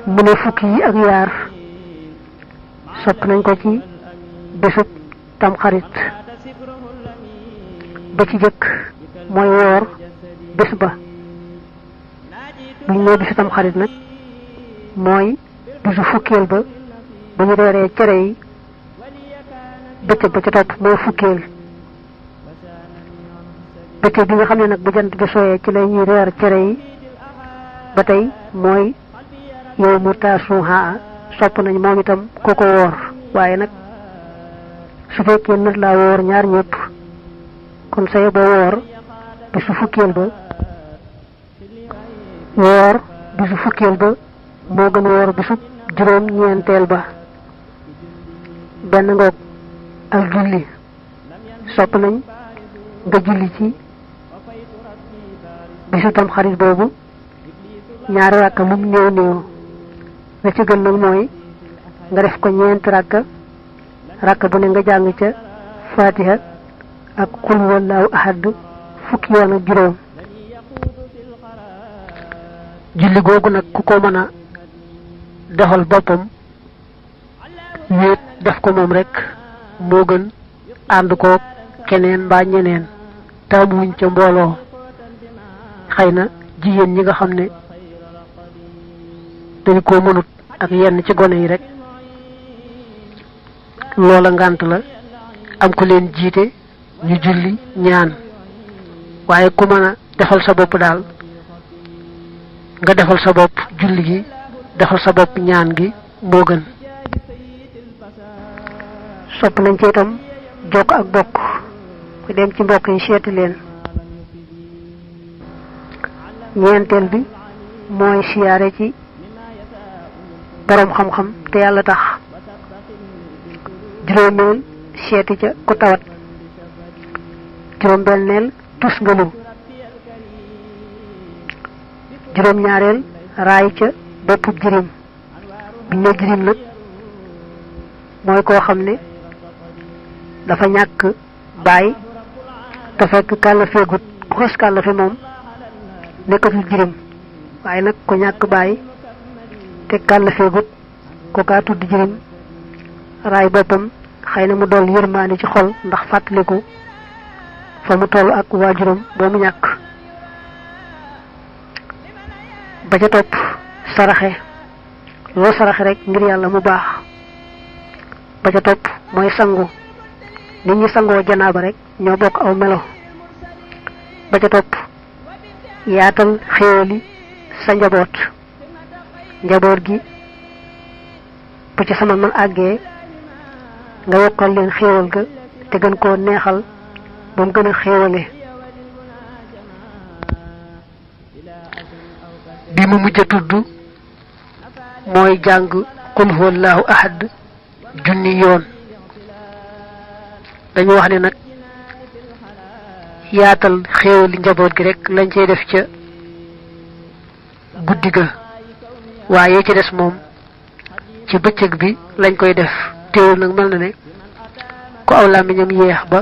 mu ne fukki yi ak yaar sopp nañ ko ci bésub tamxarit ba ci jëkk mooy woor bés ba buñ nee bisu tamxarit nag mooy bisu fukkeel ba bu ñu reeree cere yi bëccëg ba ca topp mooy fukkeel bëccëg bi nga xam ne nag bu jant bi sooyee ci la ñuy reer cere yi ba tey mooy yow mu taasuha sopp nañ moom itam ku ko woor waaye nag su fekkee nit laa woor ñaar ñëpp kon say ba woor bisu fukkeel ba woor bisu fukkeel ba moo gën woor bisu juróom ñeenteel ba benn ngoog ak julli sopp nañ nga julli ci bisu tam xarit boobu ñaari rakka lum néew néew la ci gën nag mooy nga def ko ñeenti rakka bu ne nga jàng ca fatiha ak qul huwallahu ahad fukki yoon ak juróom julli googu nag ku ko mën a defal boppam wéet def ko moom rek moo gën ànd ko keneen mbaa ñeneen taamuwuñ ca mbooloo xëy na jigéen ñi nga xam ne dañ koo mënut ak yenn ci gone yi rek loola ngànt la am ko leen jiite ñu julli ñaan waaye ku mën a defal sa bopp daal nga defal sa bopp julli gi defal sa bopp ñaan gi moo gën sopp nañ ci itam jokk ak bokk ku dem ci mbokk yi seeti leen ñeenteel bi mooy siyaare ci borom xam-xam te yàlla tax juróomeel seeti ca ku tawat juróom-benneel tus ngalu juróom-ñaareel raay ca boppu jirim biñ ne jirim nag mooy koo xam ne dafa ñàkk baay te fekk kàllafeegut ku xas kàllafe moom nekkatul jirim waaye nag ko ñàkk baay te kàllafeegut ko kaa tudd jirim raay boppam xëy na mu dool yërmaane ci xol ndax fàttaliku fa mu toll ak waajuram boo mu ñàkk ba ca topp saraxe loo saraxe rek ngir yàlla mu baax ba ca topp mooy sangu nit ñi sangoo janaaba rek ñoo bokk aw melo ba ca topp yaatal xéewali sa njaboot gi bu ci sama man àggee nga yokkal leen xéewal ga te gën koo neexal ba mu gën a xéewale bi mu mujj a tudd mooy jàng qul huwallahu ahad junni yoon dañu wax ne nag yaatal xéewali njaboot gi rek lañ cey def ca guddi ga waaye ci des moom ci bëccëg bi lañ koy def teewul nag mel na ne ku aw làmmiñam yeex ba